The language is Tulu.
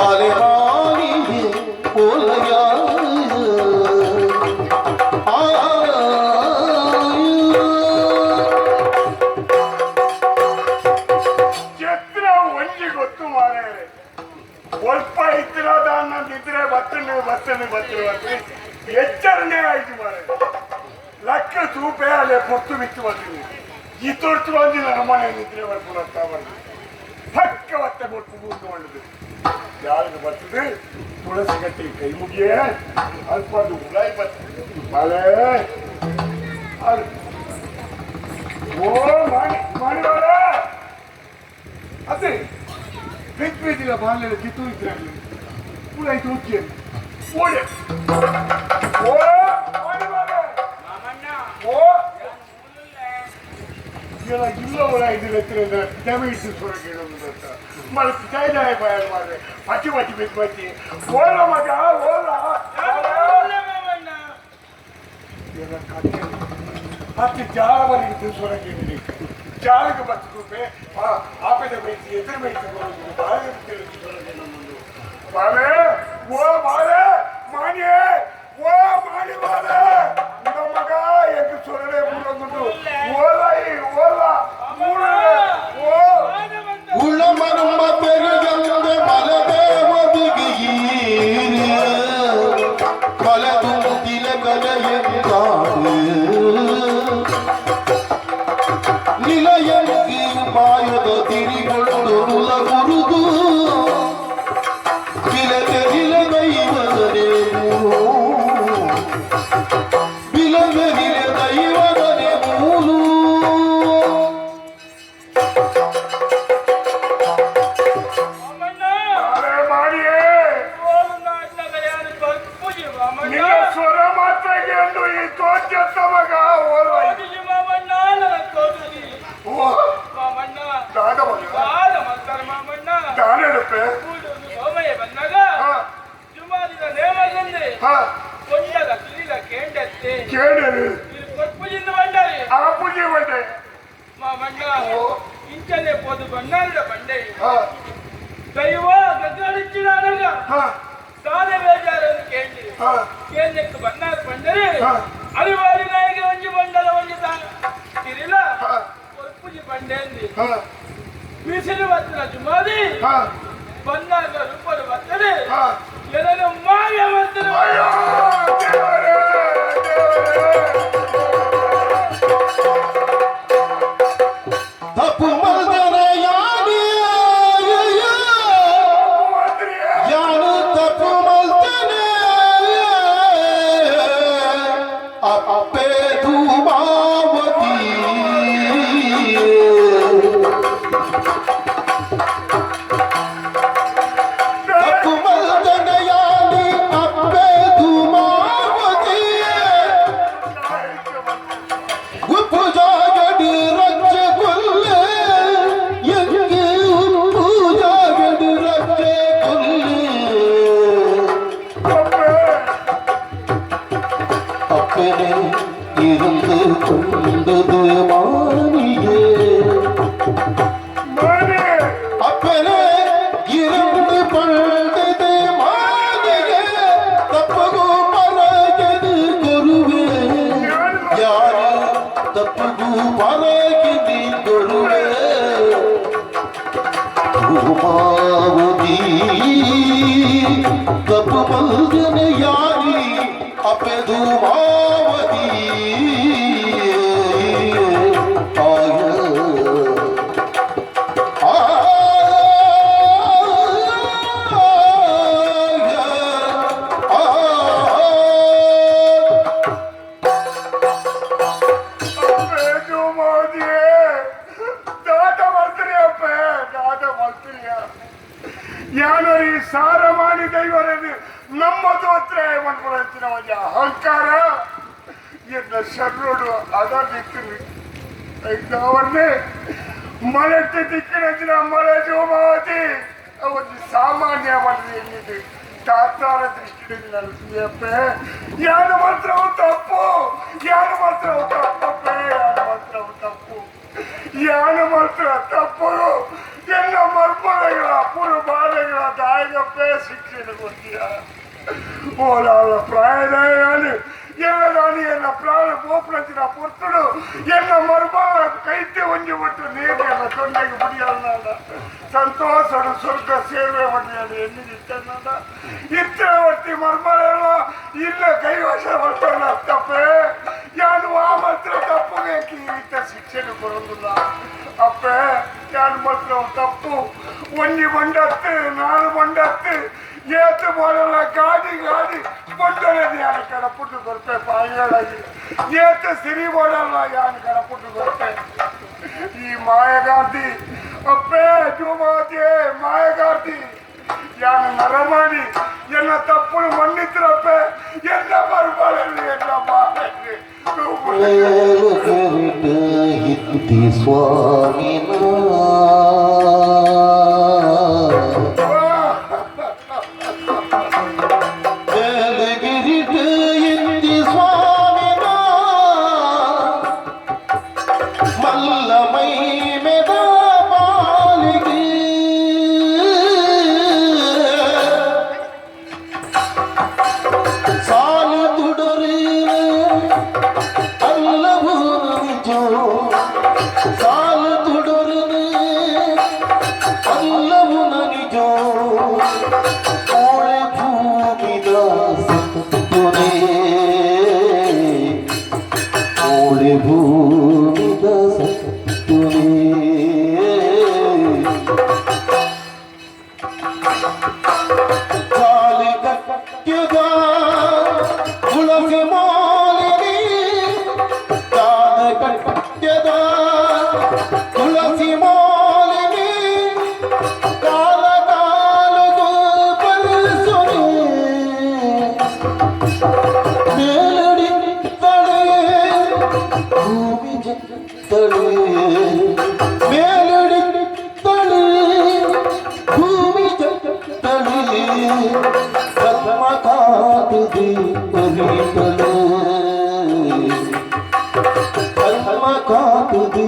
ಬಾಲೆ ಮಾನಿಯೇ ಓಲಯ. ಚಿತ್ರ ಒಂಜಿ ಗೊತ್ತು ಮಾರ್ರೆ, ಒಲ್ಪ ಇತ್ತಿರದ ನಿದ್ರೆ ಬತ್ತನು ಬತ್ತನು ಬತ್ತನು ಬತ್ತನು ಎಚ್ಚರಣೆ ಆಯ್ತು ಮಾರ್ರೆ. ಲಕ್ಕ ತೂಪೆ ಅಲ್ಲೇ ಪೊರ್ತು ಬಿತ್ತು ಬರ್ತೀನಿ. ಈ ತೊರ್ತು ಬಂದು ನನ್ನ ಮನೆ ನಿದ್ರೆ ಬರ್ಕೊಂಡು ಬರ್ತದೆ. ಪಕ್ಕ ಬತ್ತೆ ಕೊಟ್ಟು ಕೂತ್ಕೊಳ್ಳುದು ಯಾರಿಗೆ ಬರ್ತದೆ? ತುಳಸಿ ಗಟ್ಟಿ ಕೈ ಮುಗಿಯೇ ಅಲ್ಪ ಅದು ಉಳಾಯಿ ಬರ್ತದೆ. ಬಾಳೆ ಅದು ಓ ಮಾಡಿ ಮಾಡಿವಾರ ಅದೇ ಬಿದ್ದಿಲ್ಲ. ಬಾಲ್ಯದ ಕಿತ್ತು ಇದ್ರಲ್ಲಿ ಉಳಾಯಿ ತೂಕಿ ಓಡೆ ಓ ಮಾಡಿವಾರ. ಓ ಇಲ್ಲ ಇಲ್ಲ, ಒಳ ಇದ್ದಿಲ್ಲ ದಯವಿಟ್ಟು ಸುರಗೆ ಹೇಳೋದು ಅಂತ ಮಳೆ ಪಿತಾಯಿ ಬಾಯ ಮಾಡ್ರೆ ಪಚ್ಚಿ ಪಚ್ಚಿ ಬಿದ್ದು ಬಚ್ಚಿ ಓಲ ಮಗ ಓಲ. ಎಲ್ಲ ಕತ್ತೆ ಹತ್ತಿ ಜಾಳ ಬರಿಗೆ ಸುರಗೆ ಜಾಳಗೆ ಬತ್ತು ಆಪೆದ ಬೈತಿ ಎದುರು ಬೈತಿ ಬರೋದು ಬಾಳೆ ಸುರಗೆ ನಮ್ಮದು ಬಾಳೆ ಓ ಬಾಳೆ ಮಾನಿಯೇ ಓ ಮಾನಿ ಬಾಳೆ ಮಗ ಎದ್ದು ಸೊರಳೆ ಮೂರೊಂದು ಓಲ ಈ ಓಲ ಮೂರೇ ಓ. ಉಳಮರ್ಮ ತೆರೆಯಂದೆ ಮಲದೇವದಿಗೆ ಕಲೆದುಂದಿಲ ಕಲೆಯೆಂದಾಡು ನಿಲಯಂಗಿ ಮಾಯದ ತಿರಿಗೊಂಡು ಗುರುದು ಬಿಲ ತೆರಿಲ ದೈವದನೆ ಬಿಲವೆರಿಲ ದೈವದನೆ ಮೂಲು. ಬಾಳೆ ಮಾನಿಯೇ, ನಿನ್ನ ಸ್ವರ ಮಾತ್ರ ಎಂದು ಈ ತೋಚತ್ತ ಮಗ ಓಲ ಓ ದಾದ ಮಗ ದಾನೆಡುಪೆ. ಹಾ ಹಾ ಕೇಳರು ಆ ಪೂಜೆ ಬಂಡೆ. ಇಂಚನೆ ಪೋದು ಬಣ್ಣಾರದ ಬಂಡೆ ಹಾ ದೈವ ಗಗ್ಗಡಿಚ್ಚಿನಾಗ ಹಾ ಸಾಲೆ ಬೇಜಾರನ್ನು ಕೇಳಿ ಹಾ ಕೇಂದ್ರಕ್ಕೆ ಬಣ್ಣಾರ ಬಂದರೆ ಹಾ. ಅರಿವಾರಿ ನಾಯಿಗೆ ಒಂಜಿ ಬಂಡಲ ಒಂಜಿ ತಿರಿಲ ಹಾ. ಪೂಜೆ ಬಂಡೆ ಅಂದಿ ಹಾ ಬಿಸಿಲು ಬತ್ತಿನ ಜುಮಾದಿ ಹಾ ಬಣ್ಣಾರ ರೂಪದ ಬರ್ತದೆ ಹಾ ಏನೋ ಮಾಯ ಮಾಡ್ತಾರೆ. ಅಯ್ಯೋ ದೇವರೇ ದೇವರೇ. ತಪ್ಪು ಮಲ್ದನೆ ಯಾನೇ ಯಾನು ತಪ್ಪು ಮಲ್ದನೆ ಅಪ್ಪೆ ಧೂಮಾವತಿ. ತಪ್ಪು ಮಲ್ದನೆ ಯಾನಿ ಅಪ್ಪೆ ಧೂಮಾವತಿ ಉಪ್ಪು ಜಾಗಡಿ ರಜ್ಜೆ ಕೊಲ್ಲೆ ಎಂಗೆ ಉಪ್ಪು ಜಾಗಡಿ ರಜ್ಜೆ ಕೊಲ್ಲೆ. அப்பனே இருந்து கொண்டது மானியே. ಮಾನಿ. அப்பனே இருந்து கொண்டது மானியே தப்புகு பரகது குருவே யாரு தப்புகு பரகதி குருவே ಧೂಮಾವತಿ ತಪ್ಪು ಮಲ್ದನೆ ಯಾರಿ ಅಪ್ಪೆ ಧೂಮಾವತಿ ಆಯ ಆ ಅಪ್ಪೆ ಮೋದಿಯೇ ದಾಟ ಮಾಡ್ತೀರಿ ಅಪ್ಪೆ ದಾಟ ಮಾಡ್ತೀರಿಯ ಯಾರು ಈ ಸಾರ ಮಾಡಿ ದೈವರನ್ನು ನಮ್ಮ ದೋತ್ರ ಮಾಡ್ಕೊಳ್ತೀನಿ ಒಂದು ಅಹಂಕಾರ ಎನ್ನ ಶರಣೋಡು ಅದ ದಿಕ್ಕಿನಿ ಅವನ್ನೇ ಮಳೆಟ್ಟು ದಿಕ್ಕಿನ ಮಳೆ ಜೋಮಾವತಿ ಒಂದು ಸಾಮಾನ್ಯ ಎನ್ನಿದೆ ತಾತಾರ ದೃಷ್ಟಿಯಲ್ಲಿ ನಾನು ಅಪ್ಪೆ ಯಾರು ಮಾತ್ರ ತಪ್ಪು ಯಾರು ಮಾತ್ರ ತಪ್ಪಪ್ಪೆ ಯಾರು ಮಾತ್ರ ತಪ್ಪು ಯಾರು ಮಾತ್ರ ತಪ್ಪು. ಎನ್ನ ಮರ್ಮಗಳ ಪುರು ಬಾಲೆಗಳ ದಾಯಗಪ್ಪೇ ಶಿಕ್ಷಣ ಕೊಡ್ತೀಯ. ಓಲಾವ ಪ್ರಾಯದಾಯಾನು ಎಲ್ಲದಾನಿ ಎನ್ನ ಪ್ರಾಣ ಪೋಪುನಂಚಿನ ಪೊರ್ತುಡು ಎನ್ನ ಮರ್ಮಲ ಕೈತೆ ಒಂಜಿ ಒಟ್ಟು ನೀರು ಎಲ್ಲ ತೊಂಡೆಗೆ ಬುಡಿಯಲ್ಲ ಸಂತೋಷಡು ಸ್ವರ್ಗ ಸೇವೆ ಮಾಡಿಯಾನು ಎನ್ನಿದಿತ್ತನ್ನ ಇತ್ತರ ಒಟ್ಟಿ ಮರ್ಮಲೆಲ್ಲ ಇಲ್ಲ ಕೈವಶ ಬರ್ತಾನ ತಪ್ಪೇ ಯಾನು ಆ ಮಾತ್ರ ತಪ್ಪುಗೆ ಈತ ಶಿಕ್ಷಣ ಕೊಡೋದಿಲ್ಲ ಅಪ್ಪೆ. ಯಾನು ಮಾತ್ರ ತಪ್ಪು ಒಂಜಿ ಬಂಡತ್ತು ನಾಲ್ ಬಂಡತ್ತು ಏತು ಬೋಲಲ್ಲ ಗಾಡಿ ಗಾಡಿ ಬಂಡಲೆ ಯಾನು ಕಡಪುಟ್ಟು ಕೊರ್ಪೆ ಪಾಯಿಗಳಾಗಿ ಏತು ಸಿರಿ ಬೋಲಲ್ಲ ಯಾನು ಕಡಪುಟ್ಟು ಕೊರ್ಪೆ. ಈ ಮಾಯಗಾರ್ತಿ ಅಪ್ಪೆ ಜೂಮಾತಿ ಮಾಯಗಾರ್ತಿ ಯಾನು ನರಮಾಡಿ ಎನ್ನ ತಪ್ಪು ಮನ್ನಿದ್ರಪ್ಪೆ ಎನ್ನ ಬರಬಾರಲ್ಲಿ ಎನ್ನ ಬಾಳಲ್ಲಿ. ಹಿತ್ತಿ ಸ್ವಾಮಿನ ಮೇಲಗಿರಿಟ ಇತ್ತಿ ಸ್ವಾಮಿನ ಮಲ್ಲ ಮೈ ಮೆದ ಬಾಲಿಗೆ ಸಾಲು ತುಡರಿ ಅಲ್ಲವೂ ನಿಜೋ ಸಾಲು ತುಡರನೆ ಅಲ್ಲವು ನಿಜೋ ಕೋಳೆ ಭೂಮಿದ ಸತ್ತುನೆ ಕೋಳೆ ಭೂಮಿದ ಸತ್ತುನೆ ಕಾಲಿ ಕಟ್ಟ್ಯದ ತುಳಸಿ ಮಾಲಿನಿ ಕಾಲ ಕಟ್ಟ್ಯದ ತುಳಸಿ ಮಾಲಿನಿ ಕಾಲ ಕಾಲಗು ಪರಿಸುನಿ ಮೇಲಡಿ ತಳೆ ಭೂಮಿ ಜತ್ತಳೆ ಮೇಲಡಿ ತಳೆ ಭೂಮಿ ಜತ್ತಳೆ ಪದ್ಮ ಕಾತುದಿ ಪರಿತಳೆ ಪದ್ಮ ಕಾತುದಿ.